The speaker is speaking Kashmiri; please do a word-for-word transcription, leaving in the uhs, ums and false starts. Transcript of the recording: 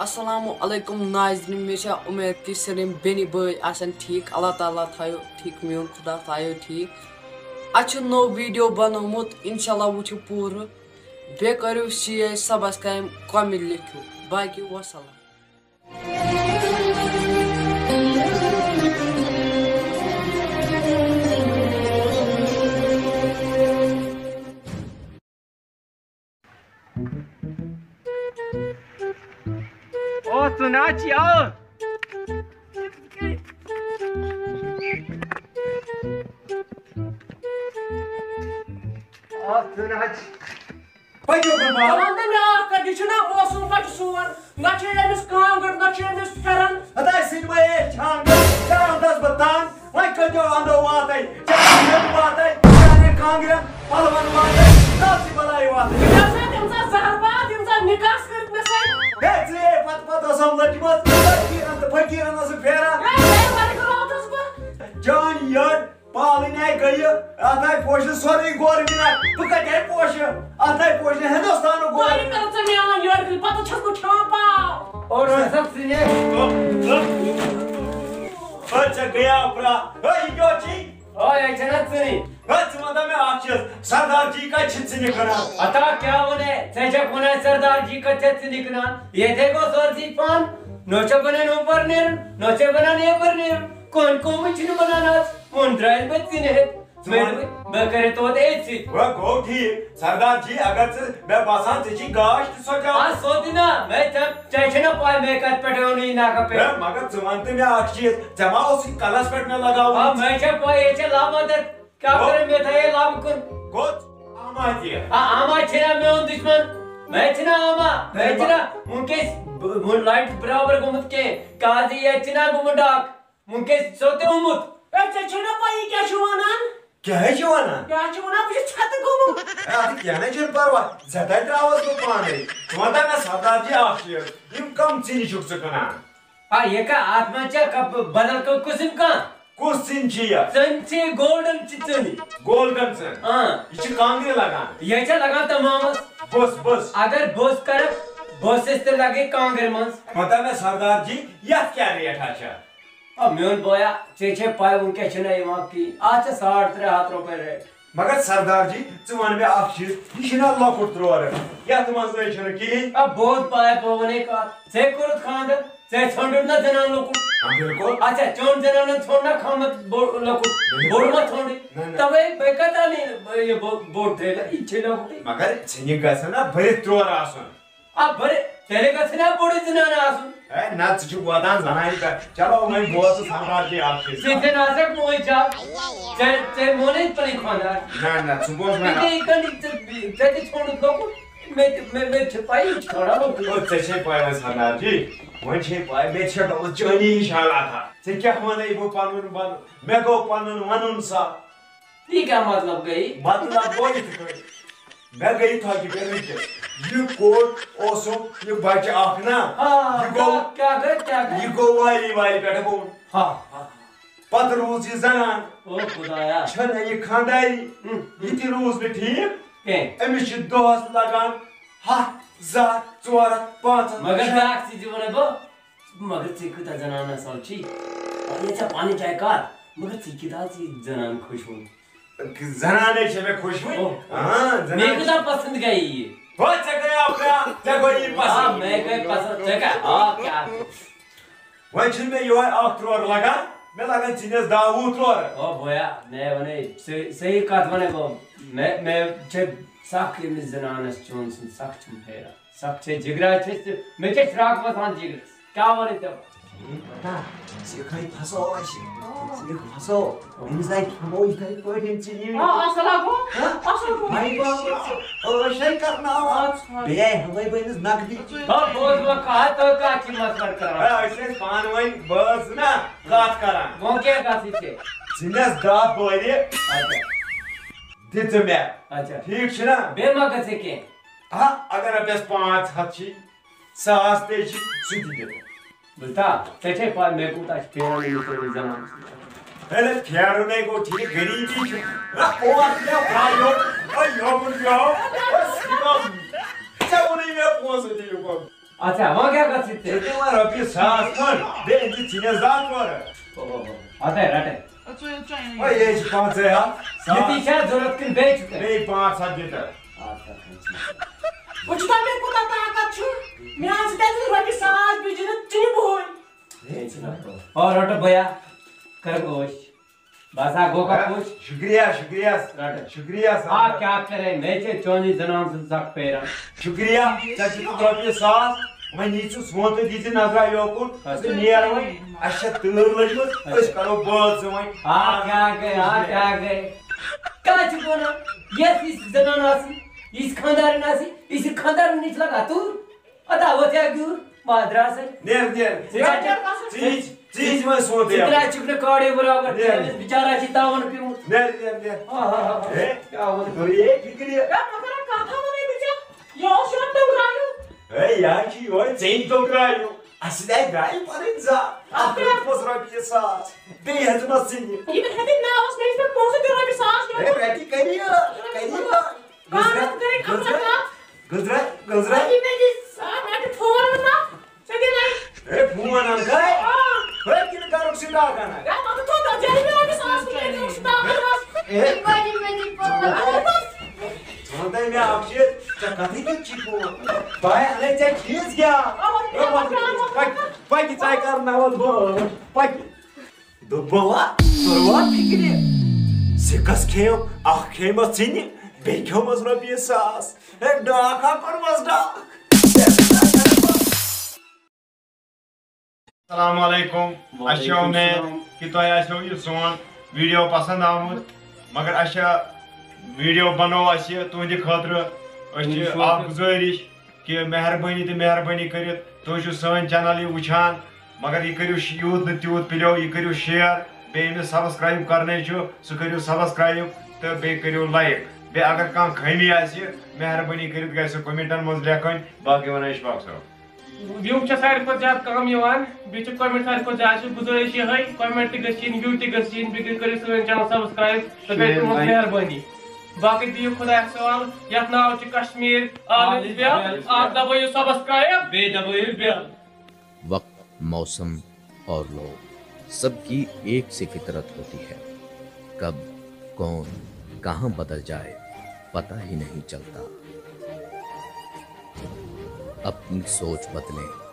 السلام علیکم ناظرین، مےٚ چھےٚ اُمید کہِ سٲلِم بیٚنہِ بٲے آسن ٹھیٖک۔ اللہ تعالیٰ تھٲیِو ٹھیٖک، میون خدا تھٲیِو ٹھیٖک۔ اَسہِ چھُ نوٚو ویٖڈیو بنومُت، انشاءاللہ وٕچھِو پوٗرٕ۔ بیٚیہِ کٔرِو share، subscribe، comment لیکھِو۔ باقی وسلام۔ او ژٕ نہ چھِ آ۔ او ژٕ نہ چھِ۔ پٔکِو برٛونٛہہ۔ ژٕ وَن تہٕ مےٚ اَکھ کَتھ، یہِ چھُنہ اوسُم بَچہٕ سون؟ نہ چھِ أمِس کانٛگٕر، نہ چھِ أمِس پھٮ۪رَن۔ ہتاے سٕنٛدۍ وَے چھانٛگٕر، کَران تَس بہٕ تنٛگ۔ وۄنۍ کٔرۍزیو اَندو واتَے، چانٮ۪ن ہٮ۪ن واتَے، چانٮ۪ن کانٛگرٮ۪ن، پَلوَن واتَے، کَتھ چھِ بَلایہِ واتَے۔ یہِ ہسا تٔمۍ سا زَہر باد، ییٚمۍ سا نِکاح کٔرِتھ مےٚ سۭتۍ۔ ہے، ژٕ ہے پَتہٕ پَتہٕ ٲسَم لٔجمٕژ، فقیٖرَن تہٕ فقیٖرَن ٲسٕم پھیران۔ ہے، ہے، وَلہٕ گوٚو ووتُس بہٕ۔ جان یٔڈ، پالٕنۍ آیہِ گٔیہِ، اَتھ آیہِ پوشہِ سورُے گورمِنٹ۔ بہٕ کَتہِ آیہِ پوشہِ؟ اَتھ آیہِ پوشہِ ہِندُستانُک تۄہہِ گورمِنٹ۔ کٔرٕو ژےٚ میٛٲنۍ یٔڈ گٔے، پَتہٕ چھَس بہٕ کھٮ۪وان پاو۔ اور رَسَتھ ژٕ نے۔ أتھۍ ژےٚ گٔیا پرٛا۔ ہے، یہِ کیٛاہ چھی؟ آ، یہِ چھَنہ ژٕنٕے۔ ہے، ژٕ وَن تہٕ مےٚ اَکھ چیٖز، سردار جی کَتہِ چھِ ژٕنہِ کٕنان؟ اَتا کیٛاہ وَنے؟ ژےٚ چھَکھ وَنان سردار جی کَتہِ چھِ ژٕنہِ کٕنان؟ ییٚتہِ گوٚو سورسٕے پَن۔ نہ چھَکھ وَنان اوپَر نیرُن، نہ چھَکھ وَنان یَپَر نیرُن۔ کٕہٕنۍ قومٕے چھُنہٕ وَنان آز۔ وۄنۍ درٛایَس بہٕ ژِنہِ ہیٚتھ۔ ژٕ مےٚ وَن۔ دوٚپُے، بہٕ کَرے توتہِ أتھۍ سۭتۍ۔ وۄنۍ گوٚو ٹھیٖک۔ سردار جی، اگر ژٕ مےٚ باسان ژےٚ چھی گاش تہِ سۄ آ، جان۔ سوٚدُے نا، مےٚ ژےٚ، ژےٚ چھےٚ نا پَے مےٚ کَتہِ پٮ۪ٹھ اوٚن یہِ ناکہ پٮ۪ٹھ۔ ہے، مگر ژٕ وَن تہٕ مےٚ اَکھ چیٖز، ژےٚ ما اوسُے کَلَس پٮ۪ٹھ مےٚ لگاومُت؟ آ، مےٚ چھےٚ پَے، یے چھےٚ لَب مَدَد۔ کیٛاہ گوٚو؟ کَرٕ مےٚ تھایے لَب کُن؟ گوٚو، آما تہِ۔ آ، آما چھےٚ نا میون دُشمَن۔ مےٚ چھِ نا آما، مےٚ چھِ نا وٕنکیٚس ب-، ب-، لایِٹ برابر گوٚمُت کینٛہہ۔ قاضی ییٚتہِ چھِ نا گوٚمُت ڈاک۔ وٕنکیٚس چھُسو تۄہہِ آمُت۔ ہے، ژےٚ چھے نہ پَیی کیٛاہ چھُ وَنان؟ کیٛاہ چھُ وَنان؟ کیٛاہ چھُ وَنان؟ بہٕ چھُس ژھٮ۪تہٕ گوٚمُت۔ ہے، اَدٕ کیٚنٛہہ نَے چھُنہٕ پَرواے، ژےٚ تام ترٛاوَس بہٕ پانَے۔ ژٕ وَن تہٕ مےٚ سردار جی اَکھ چیٖز، یِم کَم ژِنہِ چھُکھ ژٕ کٕنان؟ آ، یہِ کَتھ، اَتھ منٛز چھا کَپ-، بدل کانٛہہ قٕسٕم کانٛہہ؟ کُس ژِنہِ چھِ یہِ؟ ژٕنہِ چھِ، گولڈن چھِ ژٕنہِ۔ گولڈن ژٕنہِ؟ اۭں۔ یہِ چھِ کانٛگرِ لَگان؟ یہِ چھےٚ لَگان تَمامَس۔ بوٚس، بوٚس۔ اگر بوٚس کَرَکھ، بوٚسَس تہِ لَگہِ کانٛگرِ منٛز۔ وَن تہٕ مےٚ سردار جی، یَتھ کیٛاہ ریٹھا چھےٚ؟ آ، میون بویا، ژےٚ چھے پَے وۄنۍ کیٛاہ چھُنہٕ یِوان کِہیٖنۍ۔ اَتھ چھےٚ ساڑ ترٛےٚ ہَتھ رۄپیہِ ریٹ۔ مگر سردار جی، ژٕ وَن مےٚ اَکھ چیٖز، یہِ چھُنہ لۄکُٹ ترٛورٕ، یَتھ منٛز نَے چھُنہٕ کِہیٖنۍ۔ آ، بوز پَے، بہٕ وَنے کَتھ۔ ژےٚ کوٚرُتھ خانٛدر، ژےٚ ژھٲنٛڈُتھ نہ زَنان لۄکُٹ؟ آ، بِلکُل۔ اچھا، چون زَنانَن ژھونٛڈ نہ خامَتھ بوٚڑ لۄکُٹ؟ بِلکُل۔ بوٚڑ ما ژھونٛڈٕے؟ نہ، نہ۔ تَوَے بہٕ کَتہِ اَنہٕ یہِ بوٚڑ ترٛیلہٕ؟ یہِ چھے لۄکُٹٕے۔ مگر ژھٕنہِ گژھِ نہ بٔرِتھ ترٛورٕ آسُن۔ آ، بٔرِتھ، تیٚلہِ گژھِ نہ بوٚڑٕے زَنان آسُن۔ ہے، نہ، ژٕ چھُکھ واتان زَنانہِ پٮ۪ٹھ۔ چلو، وۄنۍ بوز ژٕ سردار جی اَکھ چیٖز۔ ژٕ تہِ نہ آسَکھ موج جاب۔ ژےٚ، ژےٚ مونُے پَنٕنۍ خانٛدار۔ نہ، نہ، ژٕ بوز مےٚ۔ ژےٚ کَنہِ، ژےٚ، ژےٚ تہِ ژھونٛڈُتھ لۄکُٹ۔ مےٚ تہِ، مےٚ، مےٚ تہِ چھِ پَیی، یہِ چھُ تھوڑا لۄکُٹ۔ او، ژےٚ چھے پَے وۄنۍ سردار جی، وۄنۍ چھے پَے، مےٚ تہِ چھےٚ گٔمٕژ چٲنی ہِش حالاتھا۔ ژےٚ کیٛاہ وَنَے بہٕ پَنُن وَنُن؟ مےٚ گوٚو پَنُن وَنُن سا۔ یہِ کیٛاہ مطلب گٔیے؟ مطلب گوٚو یِتھ کٔنۍ، مےٚ گٔے تھۄکہِ پٮ۪ٹھ وٕنکیٚس۔ یہِ کوٚت اوسُم یہِ بَچہٕ اَکھ نا؟ آ، یہِ گوٚو، کیٛاہ، کیٛاہ گٔے، کیٛاہ گٔے؟ یہِ گوٚو والی والی پٮ۪ٹھ گوٚمُت۔ ہا، ہا۔ پَتہٕ روٗز یہِ زَنان۔ او خۄدایا۔ چھَنہ یہِ خانٛداری؟ ہُم۔ یہِ تہِ روٗز نہٕ ٹھیٖک۔ کینٛہہ۔ أمِس چھِ دۄہَس لَگان ہَتھ، زٕ ہَتھ، ژور ہَتھ، پانٛژھ ہَتھ، مگر شےٚ ہَتھ۔ بیٛاکھ چیٖز تہِ وَنَے بہٕ۔ مگر ژےٚ کۭژاہ زنانہٕ اَصٕل چھی؟ یہِ ژےٚ پنٕنۍ جایہِ کَتھ، مگر ژےٚ کۭژاہ ژٕ یہِ زنان خۄش وُن؟ زنانے چھےٚ مےٚ خۄش وُن۔ اوہ۔ ہاں، زنان۔ مےٚ کۭژاہ پسنٛد گٔیے یہِ۔ ہو، ژےٚ گٔیاو پرٛا-، ژےٚ گوٚو یہِ آ، پسنٛد۔ مےٚ گٔے پسنٛد۔ ژےٚ کیٛاہ؟ آ، کیٛاہ؟ وۄنۍ چھُنہٕ مےٚ یِہوٚے اَکھ ترٛوڑ لَگان، مےٚ لَگان ژھٕنِس دَہ وُہ ترٛوڑٕ۔ او بویا، مےٚ وَنے، صحیح، صحیح کَتھ وَنے بہٕ۔ مےٚ، مےٚ چھےٚ سَکھ ییٚمِس زنانَس چون سُنٛد سَکھ چھُم پھیران۔ سَکھ چھے جِگرا چھے ژٕ، مےٚ چھے فراق وَسان جِگرَس۔ کیٛاہ وَنَے ژےٚ؟ پتہ، ژٕ یِکھَے پھسو اَسہِ۔ ژٕ یِکھ پھسو۔ أمِس آے کھٮ۪مو یِتھَے پٲٹھۍ، أمۍ ژٕ نِوِ۔ آ، اَصٕل ہا گوٚو، ہہ؟ اَصٕل گوٚو۔ بھاے بابا، ٲش ہے کرناوان۔ اَدٕ سا۔ بیٚیہِ آے ہُمَے بٔنِس نقدی۔ ہا، بوز وۄنۍ کَتھ، تُہۍ کَتھ چھِ مَشوَرٕ کران؟ ہے، أسۍ ٲسۍ پانہٕ ؤنۍ بٲژ نا کَتھ کران۔ وۄنۍ کیٛاہ کَتھٕے چھے؟ ژٕ نِس دَہ بٲرِ۔ اچھا۔ دِ ژٕ مےٚ۔ اچھا۔ ٹھیٖک چھُنا؟ بیٚیہِ ما گژھِ کینٛہہ؟ آ، اگر رۄپیَس پانٛژھ ہَتھ چھی، ساس تہِ چھی، سُہ تہِ دِمہٕ۔ بہٕ تا، ژےٚ چھے پَے مےٚ کوٗتاہ چھُ پھیران أمِس سۭتۍ زَنان سۭتۍ۔ ہے، نہ، پھیرُنے گوٚو ٹھیٖک، غریٖبی چھِ۔ نہ، اور کیٛاہ پھیریو؟ ہے، یوکُن پیوٚو۔ ہے، سِکم۔ ژےٚ ووٚنُے مےٚ پونٛسہٕ دِیِو گۄڈٕ۔ اچھا، وۄنۍ کیٛاہ گژھِ ژےٚ؟ ژٕ دِ وۄنۍ رۄپیہِ ساس کھنٛڈ، بیٚیہِ أنۍ زِ ژٕ مےٚ زٕ ہتھ تورٕ۔ او، او، او۔ اَدٕ ہے، رَٹے۔ ژٕ یہِ ژۄیہِ اَنہِ۔ وۄنۍ یہِ چھِ پانٛژَے ہَتھ۔ یہِ تہِ چھا ضوٚرَتھ کِنہٕ بیٚیہِ چھُ کَرُن؟ بیٚیہِ پانٛژھ ہَتھ دِ تہٕ۔ اَدٕ سا، کھنٛڈ چھِ مےٚ۔ وٕچھ تہٕ مےٚ کوٗتاہ طاقت چھُ۔ مےٚ حظ چھِ تَتہِ رۄپیہِ ساس بیٚیہِ چھِ نہٕ ژٕنہِ بُہٕنۍ۔ ہے، چھِ نہ پرواے۔ او، رَٹو بیا، کر عٲش۔ بس ہا گوٚو کا ہے، خوش۔ شُکریہ، شُکریہ، رَٹہٕ۔ شُکریہ سر۔ آ، کیا کرے، مےٚ چھے چونی زنان سٕنٛز سخ پیران۔ شُکریہ، ژےٚ دِتُتھ رۄپیہِ ساس، وۄنۍ یی ژٕ سونٛتہٕ دِژٕ نظرا یوکُن، اچھا۔ ژٕ نیر وۄنۍ، اَسہِ چھےٚ تۭر لٔجمٕژ، اچھا۔ أسۍ کرو بٲژ زٕ وۄنۍ۔ آ، کیا گٔے، آ، کیا گٔے؟ کیٛاہ چھُکھ وَنان؟ یۄس یِژھ زنان آسہِ، یِژھ خانٛدارِنۍ آسہِ، یہِ چھِ خانٛدارِنۍ نِش لگان تۭر۔ ادا وۄتھ یا گیوٗر، ما درٛاو سا۔ نیر، نیر۔ ژٕ کیٛاہ، ژٕ یہِ، ژٕ یہِ وۄنۍ سونٛتہٕ ژٕ یَپٲرۍ۔ درٛاو چھُکھ نہٕ کاڑے برابر نیر۔ کینٛہہ، أمِس بِچارَس چھِ تاوَن پیوٚمُت۔ نیر، نیر، نیر۔ آ، آ، آ۔ ہے، کیٛاہ وَنہٕ؟ ہے، فِکرِ۔ ہے، مگر اَکھ کَتھا وَنَے بہٕ ژےٚ، یہِ اوس یورٕ ٹٔنٛگرایُن۔ ہے، یہِ حظ چھُ یِہوٚے ژےٚ ٹٔنٛگرایُن۔ اَسہِ سۭتۍ آے درٛایہِ پَنٕنۍ زا۔ اَتھ اَتھ کیٛاہ؟ دیُتمَس رۄپیہِ ساس۔ بیٚیہِ ہٮ۪ژٕمَس ژٕنہِ۔ یہِ مےٚ ہٮ۪تہِ ناوَس مےٚ یِتھ پٲٹھۍ پونٛسہٕ تہِ رۄپیہِ ساس ہے، دِوان۔ رَٹہِ کٔرِو، کٔرِو۔ پانَس کٔرِتھ گٔژھرا، خبر کَتھ۔ گٔژھرا، گٔژھرا۔ اَتی مےٚ دِژ، آ، مےٚ دِ فون وۄنۍ اَتھ۔ ژےٚ دِ وۄنۍ۔ ہے، فون اَنکھا؟ آ۔ ہے، کِنہٕ کَرُکھ سِٹاک اَنان؟ ہے، مگر ژٕ کوٗتاہ جلدی رَٹَس آز کُن تیٚلہِ چھُ سِٹاک اَنان۔ ہے۔ ژٕ وَن تہٕ مےٚ اَکھ چیٖز، ژےٚ کَتھٕے کیُتھ چھی فون؟ بہٕ ہَے اَنَے ژےٚ چیٖز کیٛاہ؟ آ، ہے، وَن تہٕ پَکہِ، پَکہِ ژَے کَرناوَتھ بہٕ، پَکہِ۔ دوٚپ بوا، توٚروا فِکرِ؟ سِکَس کھیٚیو، اَکھ کھیٚیہِ مےٚ ژٕنہِ، بیٚیہِ کھیوٚمَس رۄپیہِ ساس۔ ہے، ڈاکھ ہا کوٚرمَس ڈاکھ۔ السلام علیکم۔ وعلیکم السلام۔ اَسہِ چھِ اُمید کہِ تۄہہِ آسیو یہِ سون ویٖڈیو پَسنٛد آمُت، مگر اَسہِ چھےٚ ویٖڈیو بَنوو اَسہِ تُہٕنٛدِ خٲطرٕ۔ أسۍ چھِ تُہٕنٛدِ شوقہٕ۔ اَکھ گُزٲرِش کہِ مہربٲنی تہٕ مہربٲنی کٔرِتھ تُہۍ چھِو سٲنۍ چینل یہِ وٕچھان، مگر یہِ کٔرِو ش-، یوٗت نہٕ تیوٗت پِلیو، یہِ کٔرِو شِیَر، بیٚیہِ ییٚمِس سبسکرایب کَرنَے چھُ، سُہ کٔرِو سبسکرایب تہٕ بیٚیہِ کٔرِو لایک۔ بیٚیہِ اگر کانٛہہ خٲمی آسہِ، مہربٲنی کٔرِتھ گژھِ سُہ کمنٹَن منٛز لیکھٕنۍ۔ باقٕے وَنو اِشفاق صٲب۔ ویو چھِ ساروی کھۄتہٕ زیادٕ کَم یِوان، بیٚیہِ چھِ کمنٹ ساروی کھۄتہٕ زیادٕ، چھِ گُزٲرِش یِہوٚے، کمنٹ تہِ گٔژھِ یِنۍ، ویو تہِ گٔژھِ یِنۍ، بیٚیہِ کٔرِو سٲنۍ چینل سبسکرایب تہٕ گٔے شِیَر تُہٕنٛز لایک۔ مہربٲنی۔ باقٕے دِیِو خۄدایَس حوالہٕ، یَتھ ناو چھُ کشمیٖر آلِم آلِم بیل، بیل۔ اَتھ دَبٲیِو سبسکرایب۔ بیٚیہِ دَبٲیِو بیل۔ وقت، موسم اور لوگ، सबकी एक सी फितरत होती है। कब, कौन, कहाँ बदल जाए, पता ही नहीं चलता। अपनी सोच बदलें,